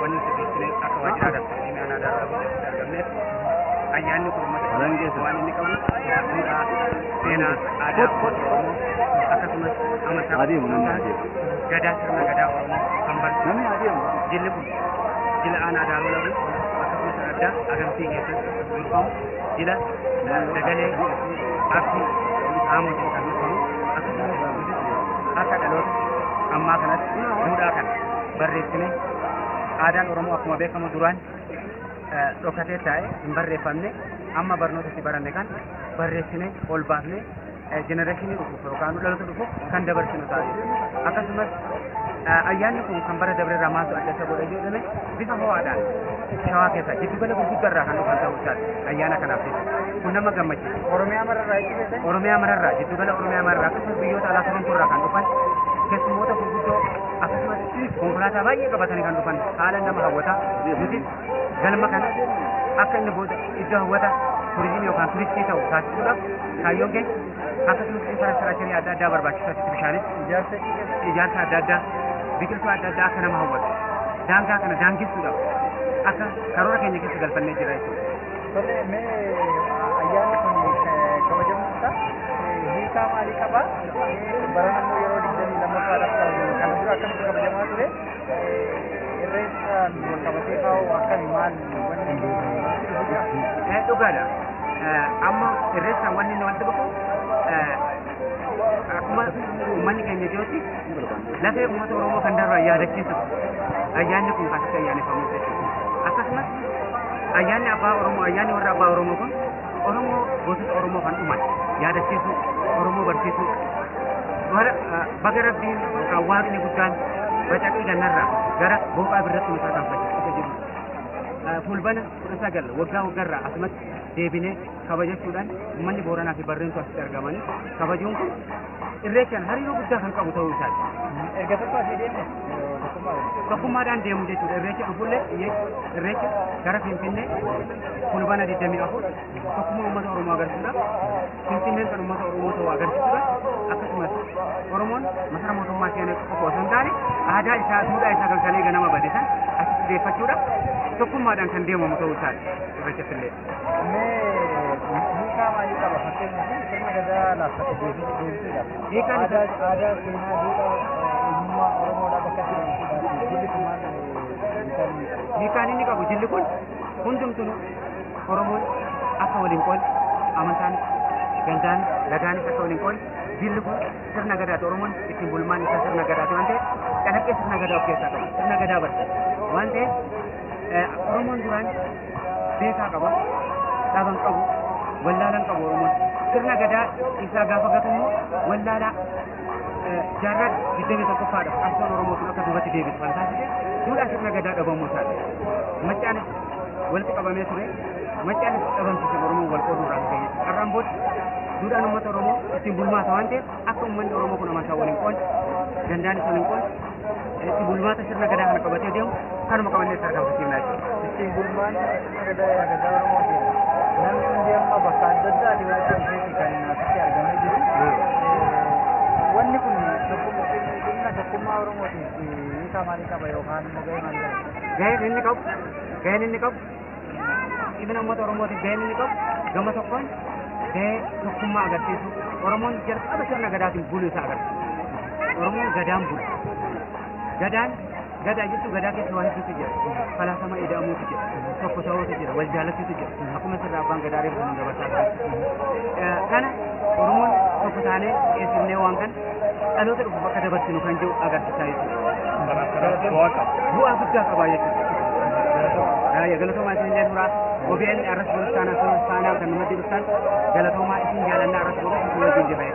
Wanni nuti dursine akka waajjira aadaa fi turizimii aanaa Daaroo Labuutti argamneef ayyaanni kun uummata waan inni qabu duudhaa, seenaa, aadaa uummata Oromoo akkasumas amantaa gadaa, sirna gadaa Oromoo kan barsiisu jilli kun jila aanaa Daaroo Labuu akkasumas addaa Agamsii keessatti durfamu jila Dagalee Arsii Aamotiin kan durfamu, akkasumas akka dhaloota ammaa kanatti duudhaa kana barreessine. Aadaan Oromoo akkuma beekamu duraan dhokatee taa'e, hin barreeffamne. Amma barnoota itti baranne kan barreessine ol baafne generation dhufuuf yookaan dhaloota dhufuuf kan dabarsinu ta'a. Akkasumas ayyaanni kun kan bara dabre irraa maaltu adda isa godha jedhame, bifa ho'aadhaan Shawaa keessa jiddugala gurguddaa irraa kan dhufan ta'uu isaati ayyaana kanaaf jechuudha. Kun nama gammachiisa. Oromiyaa mararraa jechuudha. Oromiyaa mararraa, jiddugala Oromiyaa mararraa, akkasumas biyyoota alaa Torontoo irraa kan dhufan keessummoota gurguddoo, akkasumas konkolaataa baay'ee qabatanii kan dhufan haala nama hawwata. Nutis galma kana akka inni booda iddoo hawwata turizimii yookaan turistii ta'u taasisuudhaaf kaayyoon keenya, akkasumas infrastructure adda addaa barbaachisu asitti bishaanis ijaarsa adda addaa, biqiltuu adda addaa akka nama hawwatu daangaa kana daangessuudhaaf akka karoora keenya keessa galfannee jira jechuudha. Tole, mee ayyaanni kun kabajamuun isaa hiikaa maalii qaba? Barana immoo yeroo 22ffaadhaaf kabajamu. Kana dura akkamitti kabajamaa ture? Irreessaan wal qabatee kaa'u akkami, maal wanni walitti dhufu jira? Dhugaadha. Amma irreessaan wanni inni walitti dhufu, akkuma uummanni keenya jirutti lafee uummata Oromoo kan darban yaadachiisu ayyaanni kun kan asitti ayyaaneffamu jechuudha. Akkasumas ayyaanni abbaa Oromoo, ayyaanni warra abbaa Oromoo kun Oromoo, gootota Oromoo kan dhuman yaadachiisu, Oromoo barsiisu, bara baga rabbiin yookaan waaqni guddaan bacaqii gannarraa gara booqaa birratti nu tarkaanfachiisa jedhu. Fulbana 19 waggaa waggaarraa asumatti deebinee kabajachuudhaan uummanni Booranaa fi Barreentu asitti argamanii kabajuun kun irreechaan hariiroo guddaa kan qabu ta'uu isaati. Erga tokko asii deemne tokkummaa Tokkummaadhaan deemu jechuudha. Irreecha dhufullee irreecha gara Finfinnee fulbana 24 tokkummaa uummata Oromoo agarsiisuudhaaf, Finfinneen kan uummata Oromoo ta'uu agarsiisuudhaaf, akkasumas Oromoon masara mootummaa seenee qofa osoo hin taane aadaa isaa, duudhaa isaa kan kalee ganama bade san asitti deeffachuudhaaf tokkummaadhaan kan deemamu ta'uu isaati irreechatti illee. Mee hiikaa maalii qaba, fakkeenyaaf sirna gadaa laaffate deebisuudhaaf? Hiikaan isaa Aadaa, seenaa, duudhaa, eenyummaa Oromoodhaa bakka itti deebisuudhaaf jilli kun maal hiikaan inni qabu? Hiikaan inni qabu, jilli kun hundumtuu Oromoon akka waliin qoodne, amantaanis, gandaanis, lagaanis akka waliin qoodne, jilli kun sirna gadaati. Oromoon ittiin bulmaan isaa sirna gadaati waan ta'eef calaqqee sirna gadaa of keessaa qaba. Sirna gadaa barsiisa waan ta'eef Oromoon duraan beekaa qaba, dhaban qabu, wallaalan qabu. Oromoon sirna gadaa isaa gaafa gatu immoo wallaalaa jaarraa 21ffaadhaaf qabsoon Oromoo sun akka duubatti deebisu kan taasise duudhaa sirna gadaa dhabamuu isaati. Maccaanis walitti qabamee ture. Maccaanis dhabamsiise Oromoo wal qooduu irraa ka'e. Har'aan booda duudhaan uummata Oromoo ittiin bulmaata waan ta'eef akka uummanni Oromoo kun amantaa waliin qoodne, gandaanis waliin qoodne, ittiin bulmaata sirna gadaa kana qabatee deemu kanuma qabannee tarkaanfachiifnaa jechuudha. Ittiin bulmaanni sirna gadaa, gadaa Oromooti. Namni hundi amma bakka adda addaati walitti dhufeeti kan asitti argamee jiru. Wanni kun dhimma tokkummaa Oromootiif hiika maalii qaba yookaan immoo gahee maalii qaba? Gaheen inni qabu, dhimma uummata Oromootiif gaheen inni qabu, gama tokkoon gahee tokkummaa agarsiisu, Oromoon jalqaba sirna gadaatiin buluu isaa agarsiisa. Oromoon gadaan bula. Gadaan, gadaa jechuun gadaa keessa waa hedduutu jira. Falaasama ida'amuutu jira. Tokko ta'uutu jira. Wal jaalachuutu jira. Akkuma sirna abbaan gadaa reefu nu dabarsaa ture. Kana Oromoon tokko taanee ceesifnee waan kana dhaloota dhufuuf akka dabarsinu kan jiru agarsiisaa jechuudha. Bu'aa qaba. Bu'aa guddaa qabaa jechuudha. Galatoomaa isin illee turaa. OBN arras borus taanaa kan namatti dhuftan galatoomaa, isin jaalannaa, arras borus isin wajjin jirra.